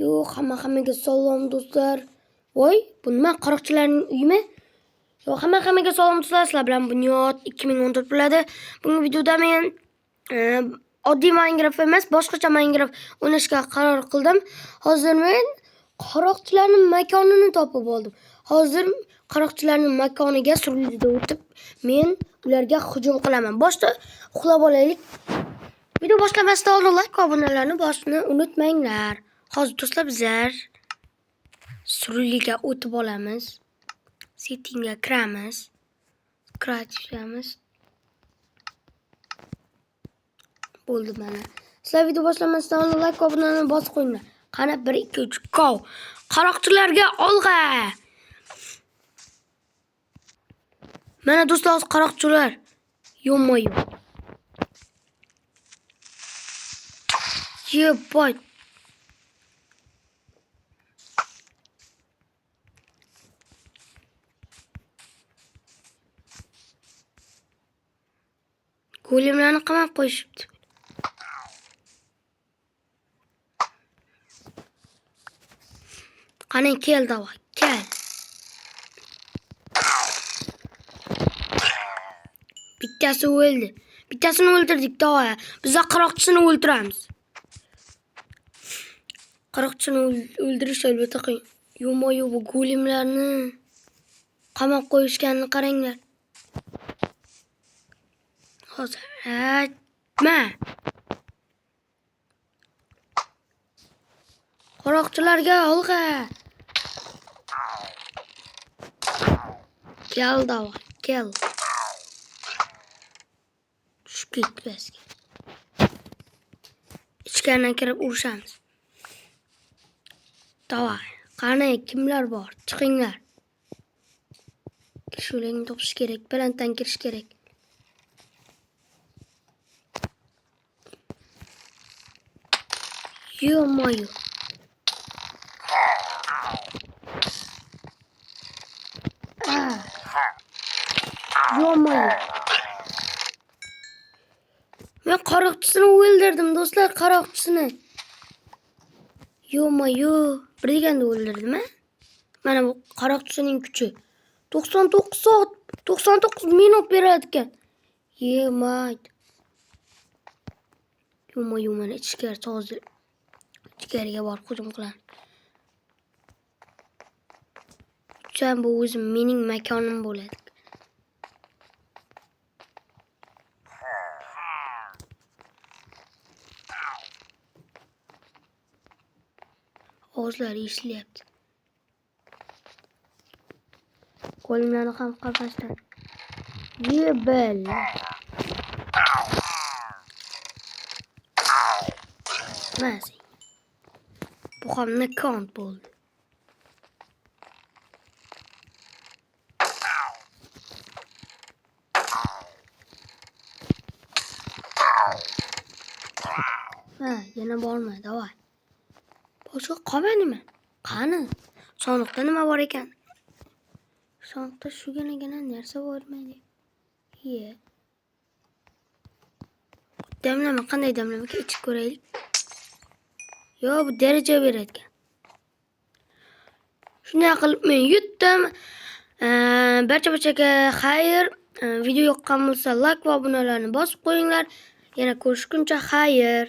Yo'q, hamma-hammaga salom do'stlar. Voy, bu nima? Qaroqchilarning uyimi? Yo'q, hamma-hammaga salom do'stlar. Sizlar bilan Bunyod 2014 bo'ladi. Bugungi videoda men oddiy Minecraft emas, boshqacha Minecraft o'ynashga qaror qildim. Hozir men qaroqchilarning makonini topib oldim. Hozir qaroqchilarning makoniga suruvda o'tib, men ularga hujum qilaman. Boshda uxlab olaylik. Video boshlamasdan oldin like va obunalarni bosishni unutmanglar. Hozir do'stlar bizlar suruvliga o'tib olamiz. Settingga kiramiz. Kiritamiz. Bo'ldi mana. Sizlar video boshlamasdan oldin like va obunani bosib qo'yinglar. Qani 1 2 3 go. Qaroqchilarga olg'a. Mana do'stlar hozir qaroqchilar. Yo'q-yo'q. Yeboy. Golemlarni qamab qo'yishibdi. Qani kel davay, kel. Bittasi o'ldi. Bittasini o'ldirdik davay. Biz qaroqchisini o'ldiramiz. Qaroqchisini o'ldirish albatta qiyin. Yo'ma-yo'q bu golemlarni qamab qo'yishganini qaranglar. Hozir aytma. Qaroqchilarga olg'a. Kel davay, kel. Tushib ketdi pastga. Ichkaridan kirib urushamiz. Davay. Qani kimlar bor? Chiqinglar. Kirish yo'lini topish kerak, balanddan kirish kerak. Ё-моё. Ё-моё. Men qaroqchisini o'ldirdim do'stlar, qaroqchisini. Ё-моё, bir deganda o'ldirdim a? Mana bu qaroqchisining kuchi. 99 soat, 99 minut beradi ekan. Yemaydi. Ё-моё, mana ichkari hozir ichkariga borib hujum qilamiz. Ucham bu o'zim mening makonim bo'ladi. Ovozlari eshityapti. Qo'limlarni ham qafasdan. Yebel. Mana bu ham nokont bo'ldi. Ha, yana borma, davay. Boshqa qolmadimi? Qani? Sondiqda nima bor ekan? Sondiqda shuginagina narsa bormaydi. Ye. Damlama qanday damlama ekan? Ichib ko'raylik. Yo, bu daraja beradigan. Shunday qilib men yutdim. Barcha-barchaga xayr. Video yoqqan bo'lsa like va obunalarni bosib qo'yinglar. Yana ko'rishguncha xayr.